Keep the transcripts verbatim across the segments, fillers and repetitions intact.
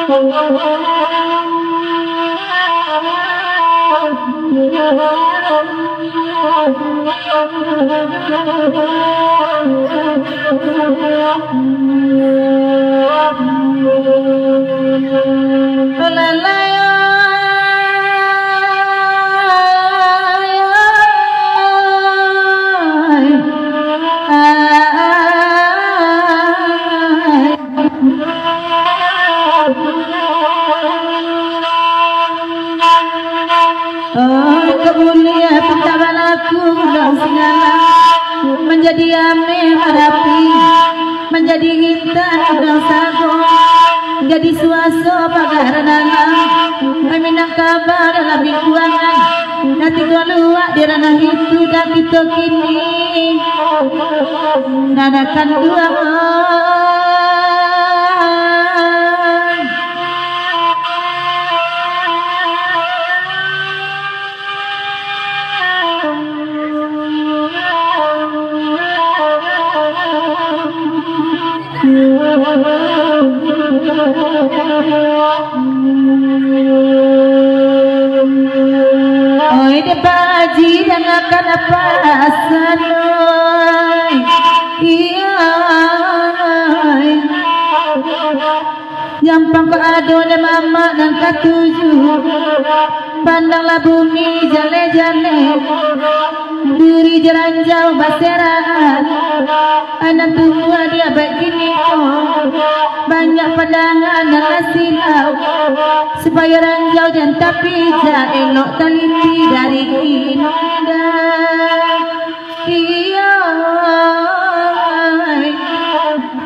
Oh, kabuliah pintak balaku, budak singgalang, manjadi ameh marapi, manjadi intan urang sago, jadi suaso pagara dalam, Minangkabau dalam lingkuangan, nan tigo luak di ranah itu, dan kito kini nan akan duo. Oi, dek Pak Haji, dangakan pasan, oi. Iyo, oi. Jan pangko ado dek mamak nan katuju. Pandanglah bumi jaleh-jaleh, duri jo ranjau baseraan. Nan tumbuah di abad kini ko, banyak pandangan nan lah silau, supayo ranjau jan tapijak, elok taliti dari indah. Iyo,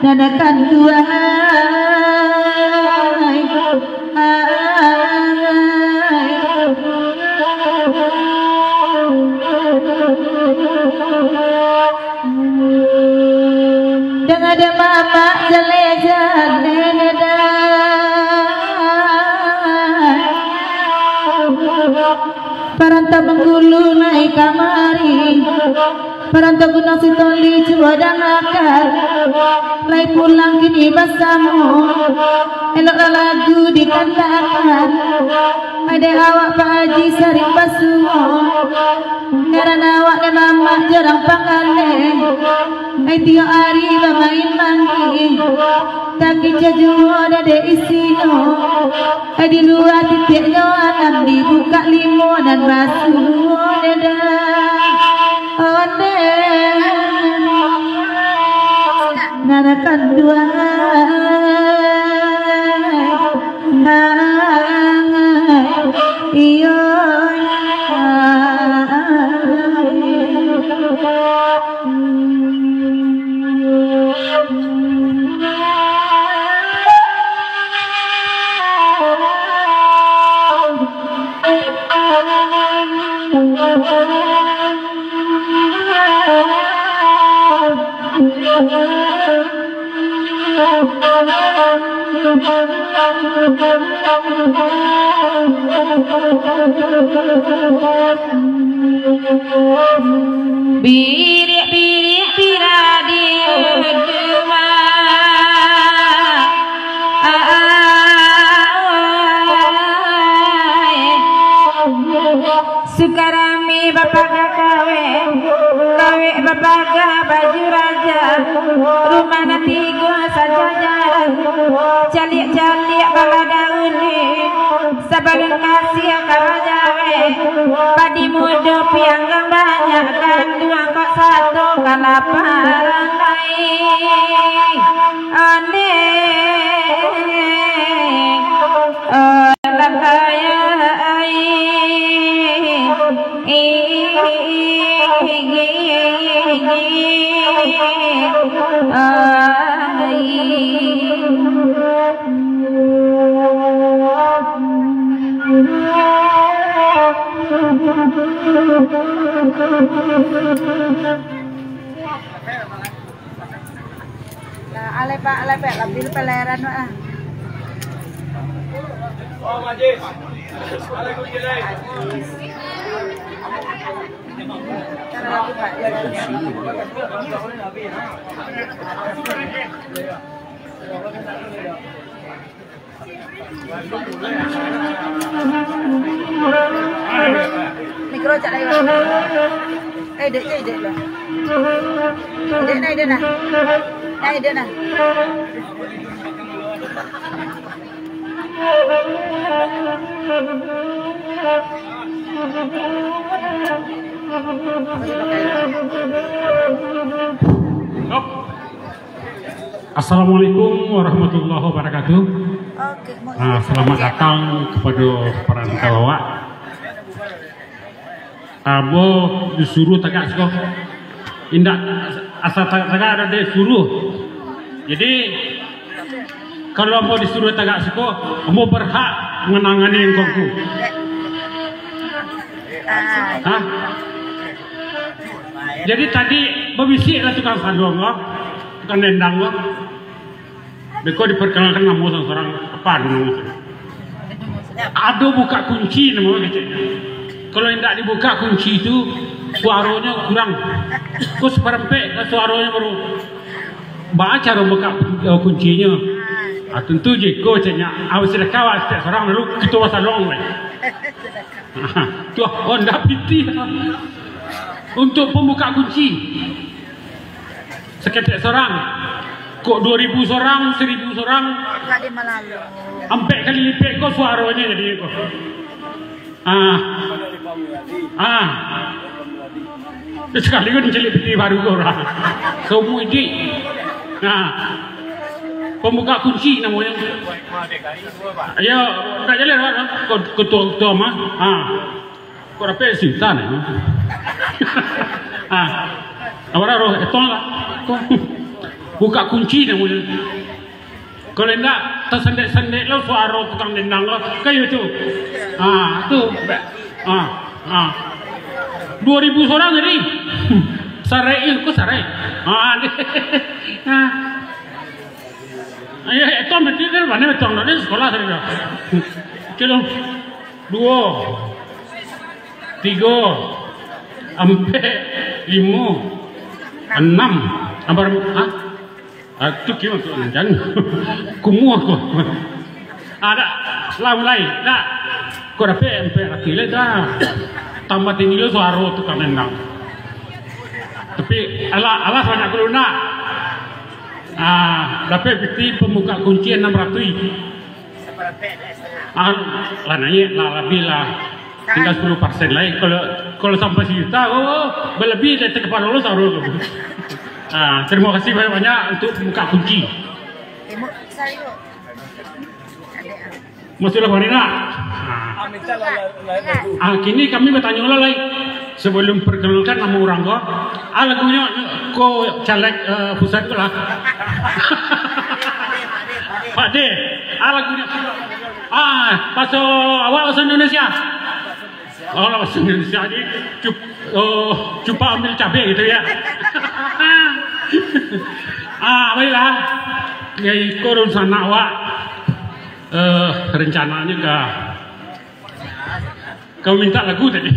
nan akan duo. Danga dek mamak jaleh-jaleh, dah. Parantau Bengkulu lai kamari, parantau Gunung Sitoli cubo dangakan, lai pulang kini basamo, eloklah lagu dikantakan. Ai dek awak Pak Haji Sarip basuo, ngaran awak dek mamak jo urang Panggaleh. Ai tiok ari bamain manggi, takicuah juo dek isinyo. Ai di lua titiaknyo anam, dibukak limo nan basuo, dah. Ondeh, nan akan duo. Iyo. Biriak-biriak pira di rumah. Sukarami bapaga kawek, kawek bapaga baju raja, rumah nan tigo sajajaran, caliak-caliak bala daun, sabalun kasiah ka raja weh, padi mudo pianggang banyak, kanduang kok sato kalaparan lai. Ondeh, alah ayah ai. Nah, alai, Pak, alai, Pak, labil peleran, Pak, ah. Cara lagu, Pak. Mikro cak lain. Eh, dek, dek, dek lah. Dek nah, dek nah. Nah, dek nah. Assalamualaikum warahmatullahi wabarakatuh. Oke, mau Ah, izin selamat izin. datang kepada para awak. Ambo disuruh tagak siko. Indak asa tagak-tagak, ado disuruh. Jadi, kalau ambo disuruh tagak siko, ambo berhak menangani angku-angku. Ah. Hah? Jadi tadi babisiak lah tukang saluang ko, tukang dendang ko. Beko diperkenalkan namo surang-surang, apa ado namo tu? Ado buka kunci namo kecek. Kalau indak dibuka kunci tu, suaronyo kurang. Ko saparempek suaronyo baru. Baa caro buka, eh, kuncinyo? Ah, tentu je ko ceknya. Awak sedekah awak setiap surang, lalu kito basalong lai. Tu, oh, ndak pitih. Untuk pembuka kunci. Saketek surang. Kok duo ribu surang, saribu surang. Tadi malalu. Ampek kali lipek ko suaronyo jadi ko. Ah. Ah. Sakali ko dicelik pitih baru ko urang. Saumua iduik. Nah. Pembuka kunci namonyo. Yo, ndak jaleh, Pak. Ketua-ketua mah. Ah. Kok dapek sita ni? Ah. Awak dah roh, etong lah. Buka kunci namonyo. Kalau indak, tasandek-sandek lo suaro tukang dendang lo. Kayo tu. Ah, tu. Ah, ah. Duo ribu surang tadi. Sarai, eh, kok sarai? Ah, ni. Ah. Ayo, etong betul kan, mana etong? Dari sekolah tadi dah. Oke, dong. Duo. Tigo. Ampek. Limo. Anam. Abar, ah? Ah, tu kira tu anjan. Kumuah ko. Ah, dak. Lah mulai. Dak. Kok dapek ampek laki lai dah. Tambah tinggi lo suaro tukang dendang. Tapi, alah, alah banyak guluna. Ah, dapek pitih pambuka kunci anam ratuih. Ah, lah naiak, lah labiah lah. Tingga sapuluah persen lai. Kalau, kalau sampai sajuta, oh, balabiah dari kapalo lo saurang tu. Ah, tarimo kasih banyak-banyak untuk pambuka kunci. Masuaklah, Bang Rina. Ah. Ah, kini kami batanyo lah lai. Sabalum perkenalkan namo urang ko, ah, lagunyo ko caleg, eh, pusat ko lah. Pak De, ah, lagunyo. Ah, baso awak baso Indonesia. Oh, lah baso Indonesia ni cup-, oh, cupak ambil cabe gitu ya. Ah, baiklah. Ya, iko dunsanak awak. Eh, rencananyo ka, ka mintak lagu tadi.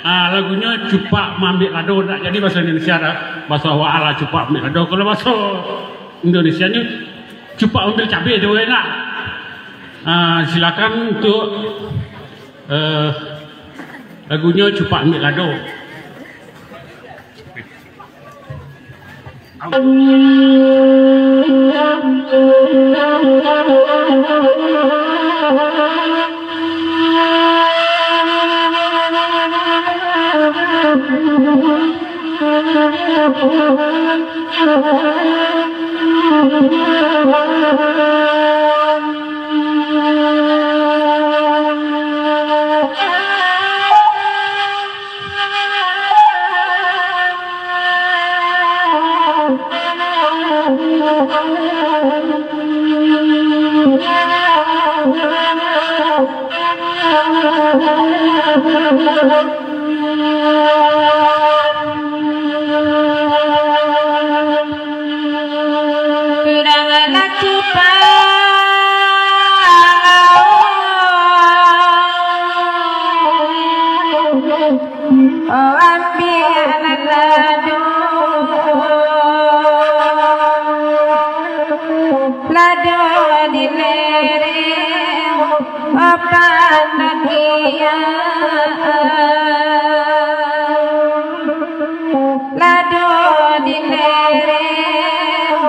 Ah, lagunyo Cupak Maambiak Lado, ndak jadi baso Indonesia dah. Baso awak lah Cupak Maambiak Lado. Kalau baso Indonesianyo Cupak Maambiak Cabe tu enak. Ah, silakan untuk, eh, lagunyo Cupak Maambiak Lado. Kurang anak cupang, oh, ambiak anak lado. Lado di lereng, o panakian. Lado di lereng,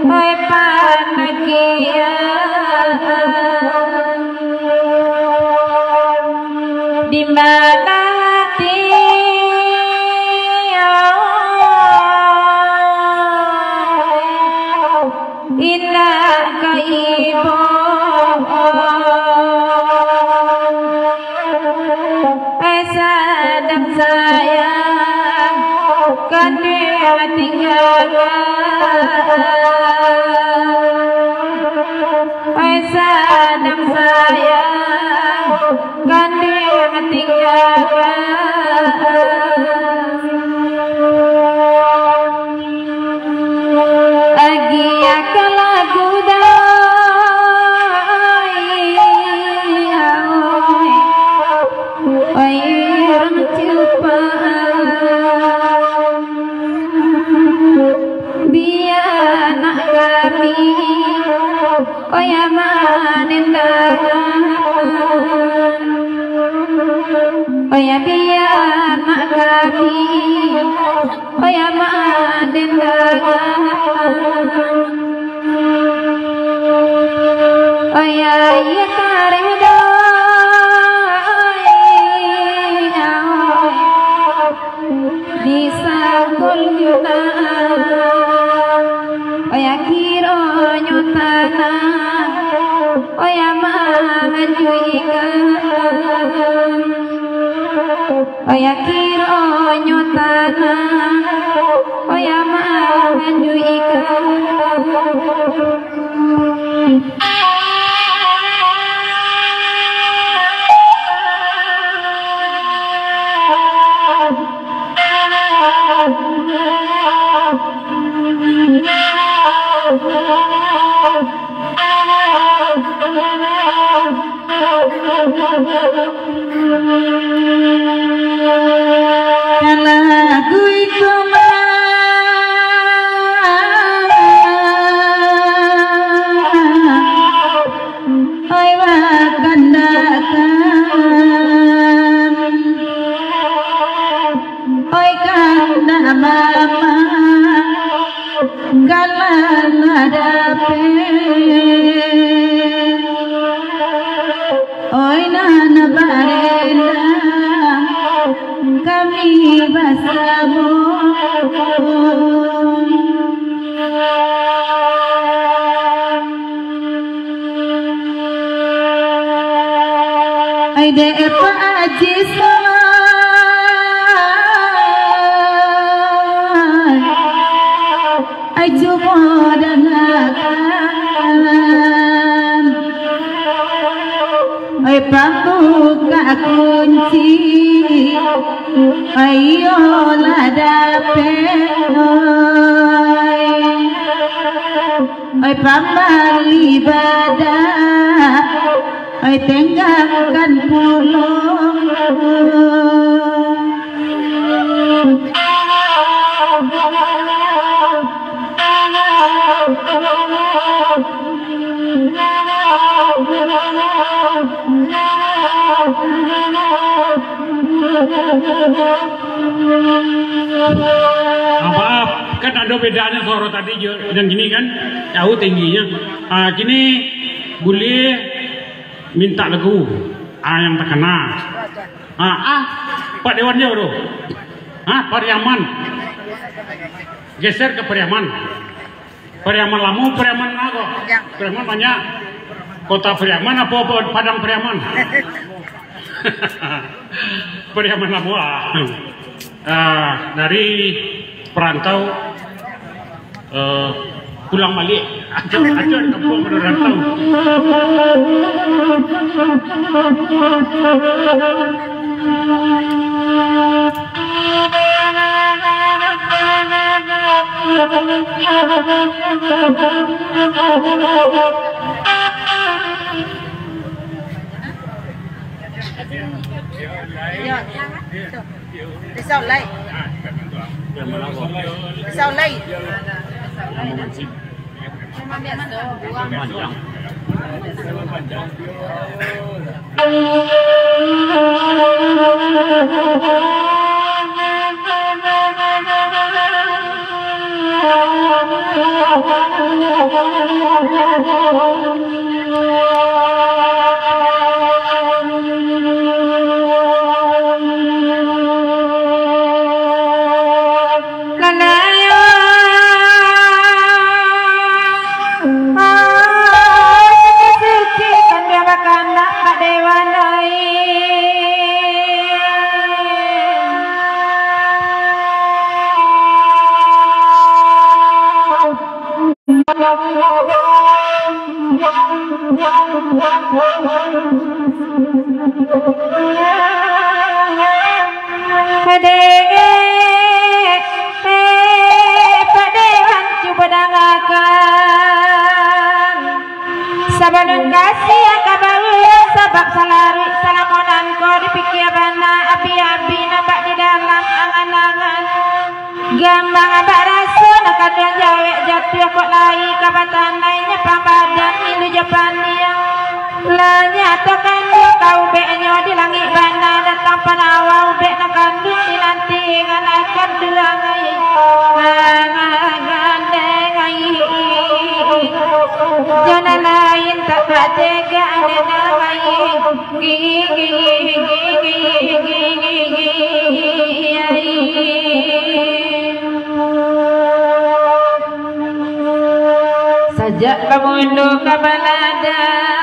oi panakian. Di mana hati indak ka ibo, eh, sadang sayang, kanduang tinggalkan, eh, sadang sayang, kanduang tinggalkan. Agiah ka lagu dai, oi, oi, urang cupak. Bia nak kami, oi, aman indahan. Oi, bia nak kami, oi, aman indahan. Oi, oi, kareh dai, oi, di sanggul gunaan. Oi, kironyo tanang, oi, manganjuikan. Oi, kironyo tanang, oi, manganjuikan. Kalau lagu itu mah, oi, bakandakan, oi, kandak mama, kalau lah dapek. Oi, nan barendang kami basamo. Ai dek Pak Haji Sulaiman, ai cubo dangakan, ai pambukak kunci, ai iyolah dapek, ai. Oi pambali badak, oi tenggangkan pulo. Ah, maaf, kan ado bedanyo suaro tadi jo nan kini kan, jauh tingginyo. Ah, kini buliah mintak lagu, ah, yang takana. Ah, ah, Pak Dewan jo tu. Ah, Pariaman. Geser ka Pariaman. Pariaman lamo, Pariaman apo? Pariaman banyak. Kota Pariaman apo, apo Padang Pariaman? Pariaman lamo, ah. Ah, dari perantau, eh, pulang balik. Acok, acok, kampung pada rantau. Risau lai. Risau lai. Padek, eh, padek, hancu badangakan. Sabalun kasiah ka bawah, sabab salaruik salamonan ko dipikia bana, abi-abi nampak di dalam angan-angan. Gamang abak raso, nak kaduang jawek jatuah, kok lai ka batanai, nyapang badan milu jo paniang. Lah nyato kanduang ka ubeknyo di langik bana, datang panawa ubek nan kanduang di nanti, ngana kanduang ai. Ngana gandeng ai. Jo nan lain tak kacegak, ane nan lain. Sajak bamulo ka baladang,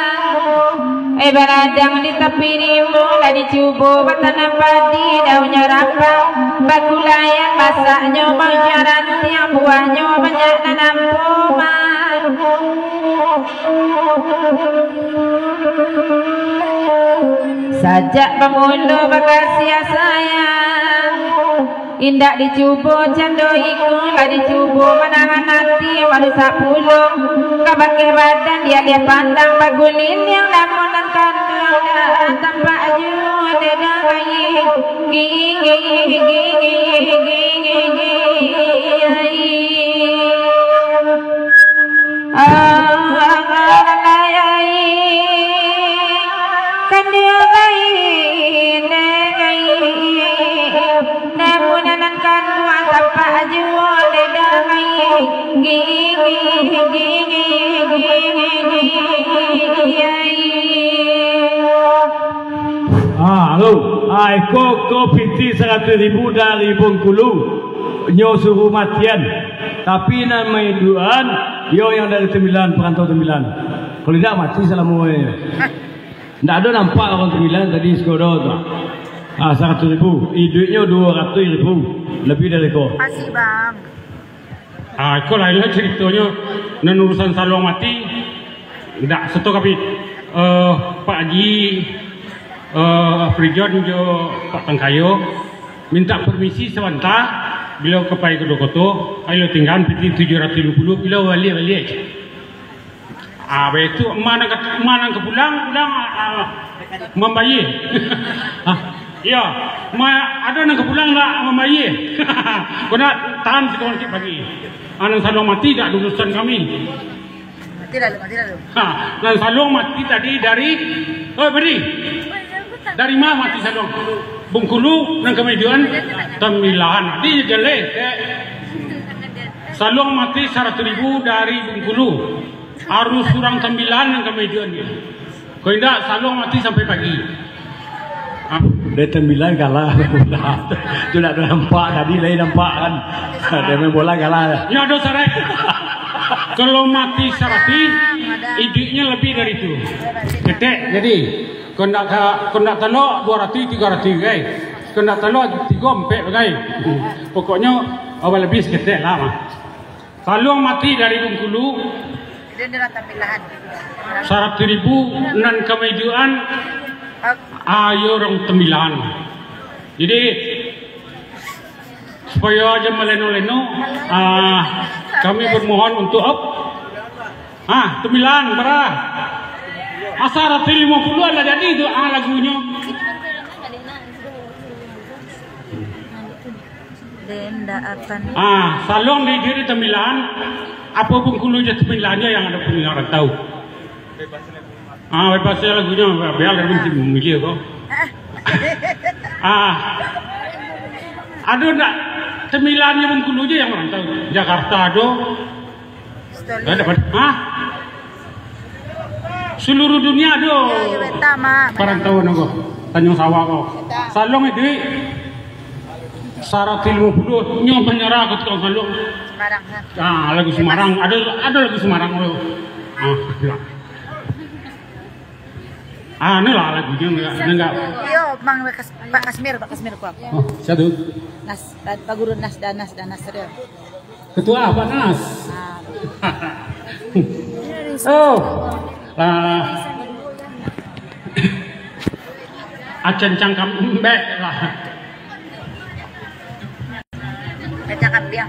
eh, baladang di tapi rimbo, lah dicubo batanam padi, daunnyo rapang, bakulayan masaknyo, maujuang rantiang, buahnyo banyak nan ampo, man. Sajak bamulo bakasiah sayang, indak dicubo cando iko, lah dicubo manahan ati, marusak pulo kabakeh badan, dialiah pandang baguliliang, namun nan kanduang dak tampak juo, dedah bayi. Namun nan kanduang tampak juo, dedah bayi. Ah, halo. Ah, iko ko pitih saratuih ribu dari Bengkulu. Nyo suruah matian. Tapi nan maiduan, iyo yang dari Tembilan, perantau Tembilan. Kalau indak, mati salamo e. Ndak ado nampak urang Tembilan tadi, sikodo tu. Ah, saratuih ribu. Iduiknyo duo ratuih ribu. Lebih dari ko. Makasih, Bang. Ah, iko lain lah caritonyo. Nan urusan saluang mati, indak sato kami. Eh, Pak Haji, eh, Afrijon jo Pak Tangkayo mintak permisi sabanta, bilo ka pai ka Dokoto, ayo tinggaan pitih tujuah ratuih limo puluah, bilo baliak-baliak. Ah, baitu, ma nan ka, ma nan ka pulang, pulang, ah, ah, mambayia. Ah, iyo, ma, ado nan ka pulang lah mambayia. Kau nak tahan sikit pagi. Ah, nan saluang mati dak ado urusan kami. Mati lalu, mati lalu. Ha, nan saluang mati tadi dari, oh, beri. Dari ma mati saluang? Bengkulu, nan kami tujuan, Tembilan. Di jelek, eh. Saluang mati saratuih ribu dari Bengkulu. Harus urang Tembilan nan kami tujuan. Kok indak, saluang mati sampai pagi. Ah. Dari Tembilan kalah. Tu nak nampak tadi, lain nampak kan. Dia main bola kalah. Nyo ado sarai. Kalau mati saratuih, iduiknyo lebih dari tu. Ketek, jadi. Kok ndak ka, kok ndak talok, duo ratuih, tigo ratuih, gai. Kok ndak talok, tigo, ampek, gai. Pokoknyo, awak lebih saketek lah, mah. Saluang mati dari Bengkulu, saratuih ribu nan kami tujuan, ayo urang Tembilan. Jadi, supayo jan maleno-leno, ah, kami bermohon untuk, ah, Tembilan, bara? Asa ratuih limo puluah lah jadi tu, ah, lagunyo. Den dak akan. Ah, saluang di diri Tembilan. Apo Bengkulu jo Temilannyo yang ado Temilannyo rantau? Ah, bebas sajo lagunyo, biar lah mesti mamilih ko. Ah. Ado ndak Temilannyo Bengkulu jo yang rantau? Jakarta ado. Ado, ado. Hah? Seluruh dunia ado. Yo, yo, beta, Mak. Parantauan ko. Tanjung Sawah ko. Beta. Salong itu. Saratus limo puluah nyo manyarah ka tukang salong. Semarang, ha? Ah, lagu Semarang. Ado, ado lagu Semarang lo. Ah, iyo. Ah, ni lah lagunyo, enggak, enggak. Yo, Mang Kas-, Pak Kasmir, Pak Kasmir, kuat. Oh, sia tu? Nas, Pak Guru Nas, Danas, Danas, ado. Ketua Pak Nas. Ah. Oh. Ah. Acan cangkam embek lah. Kacakap dia.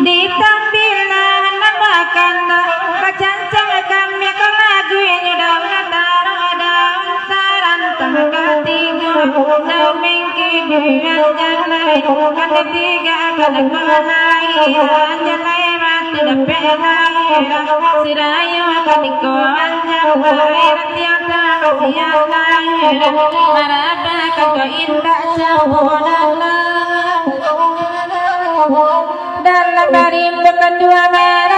Ditampilan nan bakana, bacancang kami ka lagu inyo, daun tarang, daun tarantang katigo, daun mingki duo jalai, katigo katigo lai, jalai batu dapek lai, sirayo katigo anjang lai, ratio tarang siang lai, maraba kato indak jauah dalam, dalam barimbo kaduo marah.